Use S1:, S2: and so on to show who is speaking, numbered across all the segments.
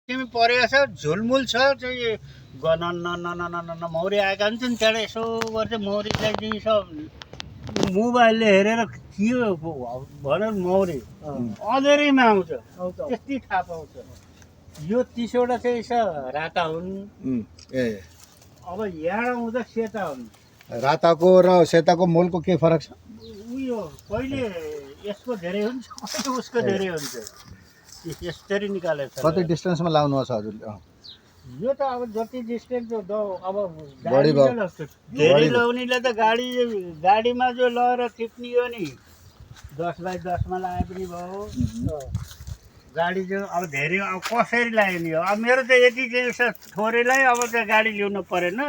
S1: तिमी परेको छ झुलमुल छ चाहिँ मौरी आएका हुन्छन् त्यहाँबाट यसो गर्छ मौरीलाई चाहिँ सब मोबाइलले हेरेर के भनेर मौरी अँधेरैमा आउँछ त्यति थाहा पाउँछ। यो 30वटा चाहिँ राता हुन्। अब यहाँ आउँदा सेता हुन्।
S2: राताको र सेताको मोलको के फरक छ?
S1: उयो कहिले यसको धेरै हुन्छ कहिले उसको धेरै हुन्छ यसरी निकालेको छ।
S2: कति डिस्टेन्समा लाउनु छ हजुरले?
S1: यो त अब जति डिस्टेन्स अब
S2: बढी भयो।
S1: धेरै लाउनेले त गाडीमा जो लगेर टिप्ने हो नि 10 बाई 10 मा लाए पनि भयो। गाडी चाहिँ अब धेरै अब कसरी लायो नि अब मेरो त यति चाहिँ थोरै लायो अब त गाडी ल्याउनु परेन।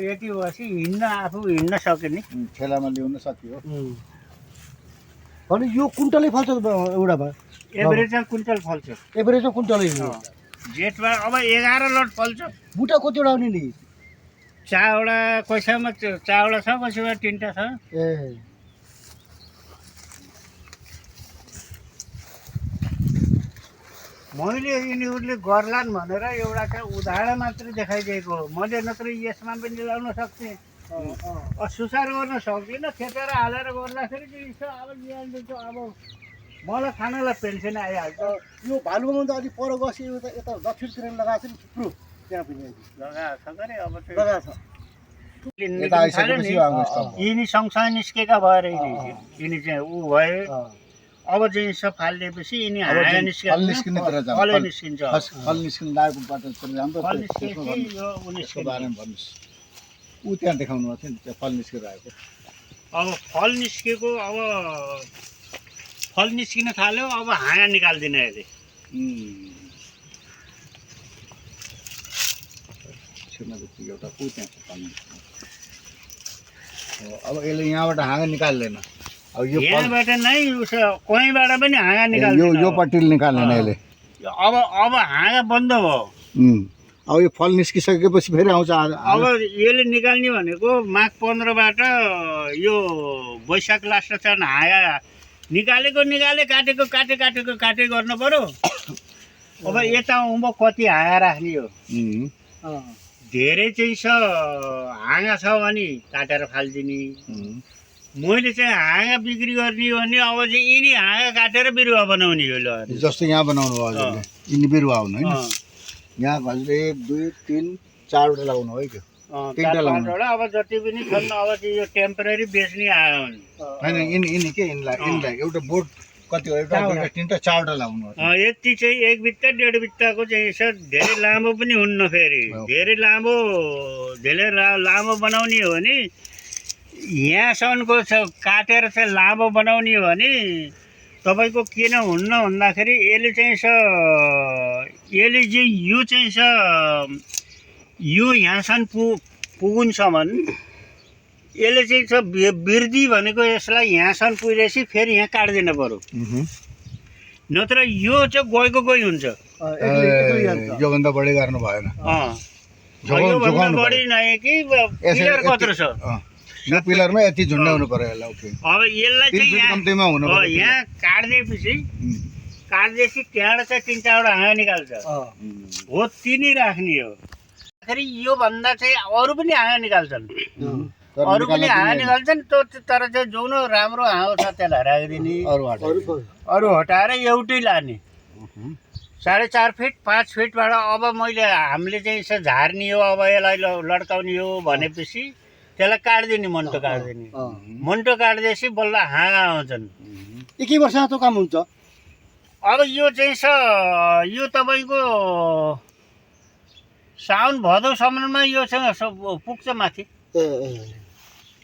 S1: यति भएपछि आफू हिँड्न सक्यो नि
S2: ठेलामा ल्याउन सकियो।
S3: भने यो कुन्टलै फल्छ एउटा भयो
S1: एभरेजमा कुन्टल फल्छ।
S3: एभरेजमा कुन्टलै
S1: जेठमा अब 11 लट फल्छ।
S3: बुटा कतिवटा आउने नि?
S1: 4वटा कसैमा 4वटा छ कसैमा 3टा छ। मैले यिनीहरूले गर्लान् भनेर एउटा चाहिँ उदाहरण मात्रै देखाइदिएको हो। मैले नत्र यसमा पनि लाउन सक्थेँ। सुसार गर्न सक्दिनँ। खेतेर हालेर गर्दाखेरि चाहिँ अब यहाँदेखि अब मलाई खानालाई पेन्सन आइहाल्छ।
S3: यो भालुमा त अलिक पर गएपछि यता दक्षिणतिर लगाएको छ नि थुप्रो त्यहाँ पनि
S1: लगाएको छ गरे अब
S3: लगाएको छ।
S1: यिनी सँगसँगै निस्केका भएर यिनी चाहिँ ऊ भए। अब चाहिँ सब फालिदिएपछि यिनी हाँगा निस्किन्छ।
S2: फल निस्किन लागेको बाटो बारेमा भन्नुहोस्। ऊ त्यहाँ देखाउनु भएको थियो नि फल निस्केर आएको।
S1: अब फल निस्केको अब फल निस्किन थाल्यो अब हाँगा निकाल्दिन अहिले।
S2: एउटा ऊ त्यहाँ अब यसले यहाँबाट हाँगा निकाल्दैन। अब यो
S1: यहाँबाट नै कहीँबाट पनि हाँगा निकाल्दैन।
S2: यो पट्टिले निकाल्दैन यसले।
S1: अब हाँगा बन्द भयो।
S2: अब यो फल निस्किसकेपछि फेरि आउँछ।
S1: अब यसले निकाल्ने भनेको माघ 15बाट यो वैशाख लास्टसम्म हाँगा निकाले काटे गर्नु पर्यो। अब यता उँभो कति हाँगा राख्ने हो? धेरै चाहिँ हाँगा छ भने काटेर फालिदिने। मैले चाहिँ हाँगा बिक्री गर्ने हो भने अब चाहिँ यिनी हाँगा काटेर बिरुवा बनाउने हो। ल
S2: जस्तो यहाँ बनाउनु भयो हजुरले यिनी बिरुवा आउनु होइन। यहाँ हजुरले 1 2 3 4वटा लगाउनु हो कि 3टा लगाउनु?
S1: अब जति पनि छन् अब चाहिँ यो टेम्परेरी बेच्ने आयो
S2: होइन यिनी के यिनलाई एउटा बोट कति हो? एउटा 3टा 4वटा लगाउनु हो।
S1: यति चाहिँ 1 बित्ता 1.5 बित्ताको चाहिँ धेरै लामो पनि हुन्न। फेरि धेरै लामो बनाउने हो भने यहाँसम्मको काटेर चाहिँ लामो बनाउने हो भने तपाईँको किन हुन्न भन्दाखेरि यसले चाहिँ यो चाहिँ यो यहाँसम्म पुगुन्सम्म यसले चाहिँ वृद्धि भनेको यसलाई यहाँसम्म पुगेपछि फेरि यहाँ काट्दिनु पर्यो। नत्र यो चाहिँ गई हुन्छ।
S2: योभन्दा बढी गर्नु भएन।
S1: योभन्दा बढी नआए कि पिलर कत्रो छ?
S2: यो पिलरमा यति झुन्डा हुनु पर्यो यसलाई।
S1: अब यसलाई चाहिँ यहाँ काट्दिएपछि त्यहाँबाट चाहिँ 3-4वटा हाँगा निकाल्छ। हो 3 राख्ने हो। फेरि योभन्दा चाहिँ अरू पनि हाँगा निकाल्छन्। तर चाहिँ जुन राम्रो हाँगो छ त्यसलाई राखिदिने। अरू हटाएर एउटै लाने। 4.5 फिट 5 फिटबाट अब हामीले चाहिँ यसो झार्ने हो। अब यसलाई लड्काउने हो भनेपछि त्यसलाई काट्दिने। मन्टो काट्दिएपछि बल्ल हाँगा आउँछन्।
S3: एकै वर्षमा त्यो काम हुन्छ।
S1: अब यो चाहिँ यो तपाईँको साउन भदौसम्ममा यो चाहिँ पुग्छ माथि।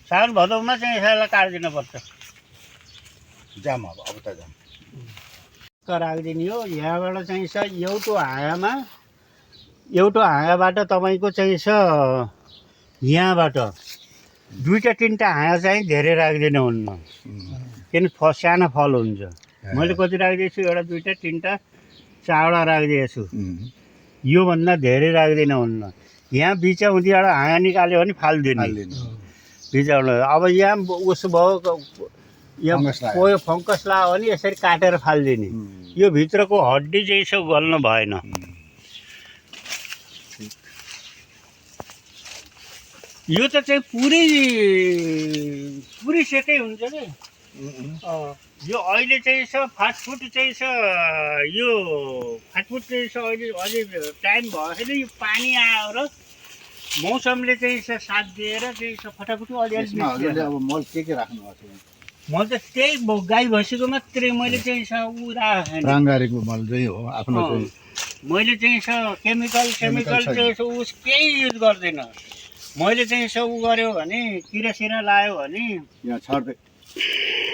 S1: साउन भदौमा चाहिँ यसलाई काट्दिनु पर्छ।
S2: जाम अब त जाम
S1: राखिदिने हो। यहाँबाट चाहिँ एउटो हाँगाबाट तपाईँको चाहिँ यहाँबाट 2टा 3टा हाँगा चाहिँ धेरै राख्दिनु हुन्न। किन सानो फल हुन्छ। मैले कति राखिदिएछु? एउटा 2टा 3टा 4वटा राखिदिएको छु। योभन्दा धेरै राख्दिनु हुन्न। यहाँ बिचमा उतिबाट हाँगा निकाल्यो भने फालिदिने बिचबाट। अब यहाँ उसो भयो यो
S2: फङ्गस लाग्यो।
S1: कोही फङ्कस लाग्यो भने यसरी काटेर फालिदिने यो भित्रको हड्डी चाहिँ यसो गल्नु भएन। यो त चाहिँ पुरै सेटै हुन्छ कि यो अहिले चाहिँ यसो फास्टफुड चाहिँ यसो यो फास्टफुड चाहिँ यसो अहिले अझै टाइम भयो छैन यो पानी आयो र मौसमले चाहिँ यसो साथ दिएर चाहिँ यसो फटाफट
S2: यसमा
S1: अलिअलि
S2: हजुरले अब मल के राख्नु भएको छ?
S1: म त त्यही गाई भैँसीको मात्रै मैले चाहिँ यसो उ राखेको छैन।
S2: प्राङ्गारीको मल चाहिँ हो आफ्नो चाहिँ।
S1: मैले चाहिँ यसो केमिकल चाहिँ यसो उस केही युज गर्दिनँ। मैले चाहिँ यसो उ गऱ्यो भने किरासिरा लायो भने
S2: यहाँ छर्दै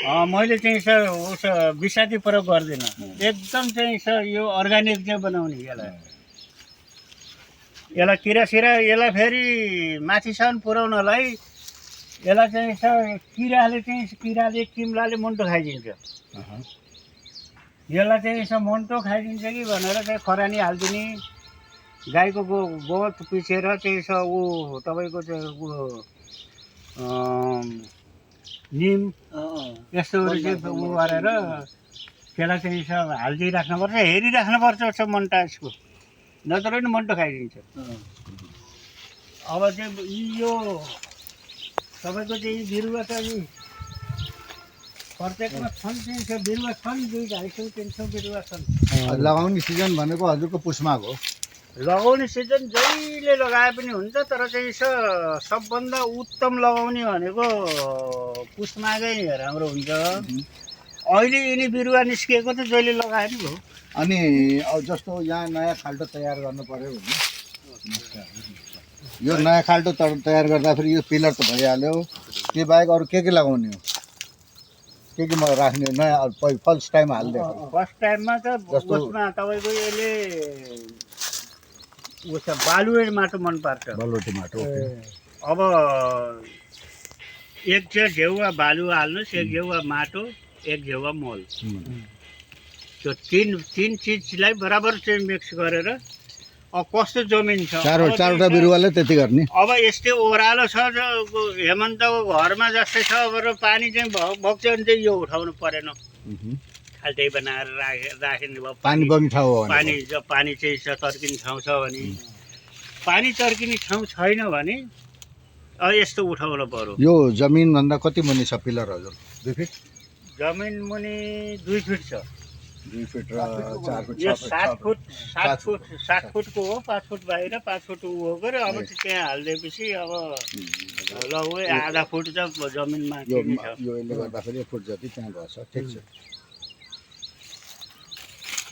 S1: मैले चाहिँ यसो उस विषादी प्रयोग गर्दिनँ। एकदम चाहिँ यसो यो अर्ग्यानिक चाहिँ बनाउने यसलाई किरासिरा यसलाई फेरि माथिसम्म पुर्याउनलाई यसलाई चाहिँ यसो किराले किम्लाले मुन्टो खाइदिन्छ। यसलाई चाहिँ यसो मुन्टो खाइदिन्छ कि भनेर चाहिँ खरानी हालिदिने गाईको गोबर पिसेर चाहिँ यसो ऊ तपाईँको चाहिँ ऊ निम यस्तोहरू चाहिँ उ गरेर त्यसलाई चाहिँ यसो हालिदिइराख्नुपर्छ, हेरिराख्नुपर्छ यसो मन्टा यसको, नत्र पनि मन्टो खाइदिन्छ। अब चाहिँ यो तपाईँको चाहिँ बिरुवा त यी प्रत्येकमा छन् चाहिँ बिरुवा छन् 200-250 बिरुवा छन्।
S2: लगाउने सिजन भनेको हजुरको पुसमाघ हो।
S1: लगाउने सिजन जहिले लगाए पनि हुन्छ, तर चाहिँ यसो सबभन्दा उत्तम लगाउने भनेको पुसमाघै राम्रो हुन्छ। अहिले यिनी बिरुवा निस्किएको त जहिले लगाए नि भयो।
S2: अनि अब जस्तो यहाँ नयाँ खाल्टो तयार गर्नु पर्यो भने यो नयाँ खाल्टो तयार गर्दाखेरि यो पिलर त भइहाल्यो, त्यो बाहेक अरू के लगाउने हो? के राख्ने नयाँ फर्स्ट टाइम हालिदिएको?
S1: फर्स्ट टाइममा त उसमा तपाईँको यसले उस बालुवे माटो मनपर्छ।
S2: बलुटे माटो।
S1: अब एक झेउवा बालु हाल्नुहोस्, एक झेउवा माटो, एक झेउवा मल, त्यो तीन चिजलाई बराबर चाहिँ मिक्स गरेर अब कस्तो जमिन छ
S2: चारवटा बिरुवाले त्यति गर्ने।
S1: अब यस्तै ओह्रालो छ हेमन्तको घरमा जस्तै छ, अब पानी चाहिँ बग्छ भने चाहिँ यो उठाउनु परेन, खाल्टै बनाएर राखिने भयो।
S2: पानी बग्ने ठाउँ हो भने,
S1: पानी चाहिँ चर्किने ठाउँ छ भने, पानी चर्किने ठाउँ छैन भने अब यस्तो उठाउनु पर्यो।
S2: यो जमिनभन्दा कति मुनि छ पिलर हजुर? 2 फिट?
S1: जमिन मुनि 2 फिट छ।
S2: 2 फिट र 4 फिट?
S1: यो 7 फुटको हो, 5 फुट बाहिर 5 फुट ऊ हो गऱ्यो। अब चाहिँ त्यहाँ हालिदिएपछि अब लगभग आधा फुट त जमिनमा
S2: यो यसले गर्दाखेरि 1 फुट जति त्यहाँ गएछ। ठिक छ।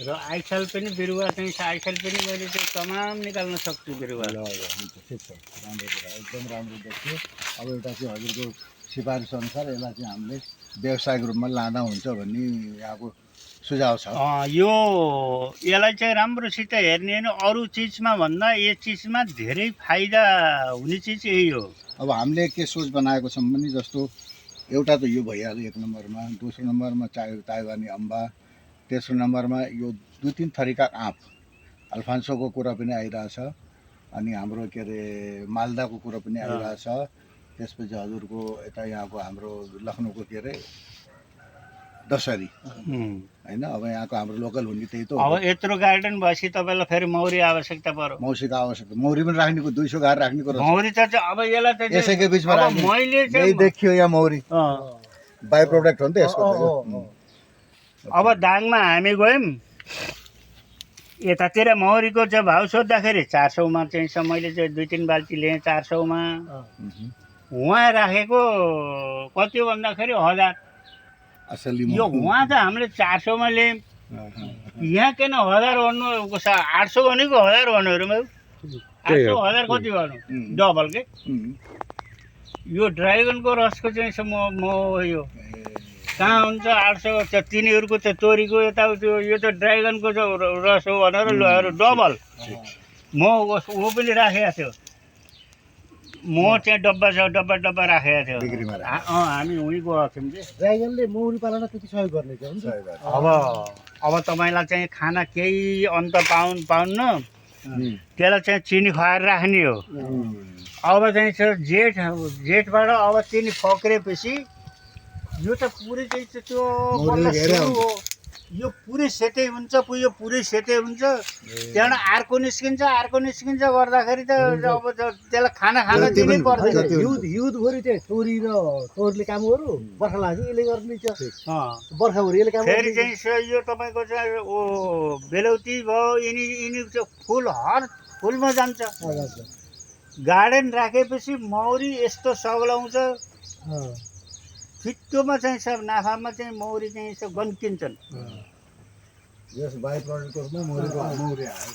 S1: र आइसाल पनि बिरुवा चाहिँ आइसाल पनि मैले चाहिँ तमाम निकाल्न सक्छु बिरुवा।
S2: ल हुन्छ, ठिक छ, राम्रो कुरा, एकदम राम्रो देखियो। अब एउटा चाहिँ हजुरको सिफारिस अनुसार यसलाई चाहिँ हामीले व्यावसायिक रूपमा लाँदा हुन्छ भन्ने यहाँको सुझाव छ।
S1: यसलाई चाहिँ राम्रोसित हेर्ने होइन, अरू चिजमा भन्दा यो चिजमा धेरै फाइदा हुने चिज यही हो।
S2: अब हामीले के सोच बनाएको छौँ भने जस्तो एउटा त यो भइहाल्यो 1 नम्बरमा, दोस्रो नम्बरमा ताइवानी अम्बा, तेस्रो नम्बरमा यो 2-3 थरीका आँप, अल्फान्सोको कुरा पनि आइरहेछ, अनि हाम्रो के अरे मालदाको कुरा पनि आइरहेछ। त्यसपछि हजुरको यता यहाँको हाम्रो लखनऊको के अरे दशहरी होइन, अब यहाँको हाम्रो लोकल हुने त्यही त हो।
S1: अब यत्रो गार्डन भएपछि तपाईँलाई फेरि मौरी आवश्यकता पर्यो।
S2: मौसीको आवश्यकता, मौरी पनि राख्नेको 200 गार राख्ने कुरा
S1: मौरी त अब यसलाई त
S2: यसैको बिचमा राख्ने।
S1: मैले
S2: चाहिँ देखियो यहाँ मौरी बाई प्रोडक्ट हो नि त यसको।
S1: अब दाङमा हामी गयौँ, यतातिर मौरीको चाहिँ भाउ सोद्धाखेरि 400मा चाहिँ मैले चाहिँ 2-3 बाल्टी लिएँ 400मा। उहाँ राखेको कति हो भन्दाखेरि 1000।
S2: असली
S1: यो उहाँ त हामीले 400मा ल्यायौँ, यहाँ किन 1000 भन्नु? 800 भनेको 1000 भन्नु हेरौँ, 800 1000 कति भन्नु? डबल के। यो ड्राइगनको रसको चाहिँ यो कहाँ हुन्छ 800? तिनीहरूको त तोरीको यताउति यो त ड्राइगनको रस हो भनेर ल्याएर डबल म ऊ पनि राखेको थियो। म चाहिँ डब्बा राखेको थियो। हामी उहीँ गएको थियौँ कि
S3: ड्राइगनले मौरी पालन त्यति सहयोग गर्ने क्या हुन्छ।
S1: अब तपाईँलाई चाहिँ खाना केही अन्त पाउन्न, त्यसलाई चाहिँ चिनी खुवाएर राख्ने हो। अब चाहिँ जेठबाट अब चिनी फक्रेपछि यो त पुरै चाहिँ त्यो
S2: मौरीले
S1: बल्ल
S2: घेरे
S1: सुरु हो। यो पुरै सेटै हुन्छ यो पुरै सेटै हुन्छ त्यहाँबाट अर्को निस्किन्छ गर्दाखेरि त अब त त्यसलाई खाना
S2: जति
S1: दिनै
S2: पनि
S1: पर्दैन
S2: जति हुन्छ।
S3: हिउँदभरि चाहिँ छोरी र छोरीले काम गर्नु बर्खा लाग्छ यसले गर्ने छ
S1: अँ।
S3: बर्खाभरि यसले काम
S1: फेरि
S3: गर्ने
S1: चाहिँ यो तपाईँको चाहिँ बेलौती भयो यिनी चाहिँ फुलमा जान्छ गार्डन राखेपछि मौरी यस्तो सग्लाउँछ फिटोमा चाहिँ सब नाफामा चाहिँ मौरी चाहिँ यसो गन्किन्छन्
S2: यस बाई प्रडक्टको रूपमा मौरी आयो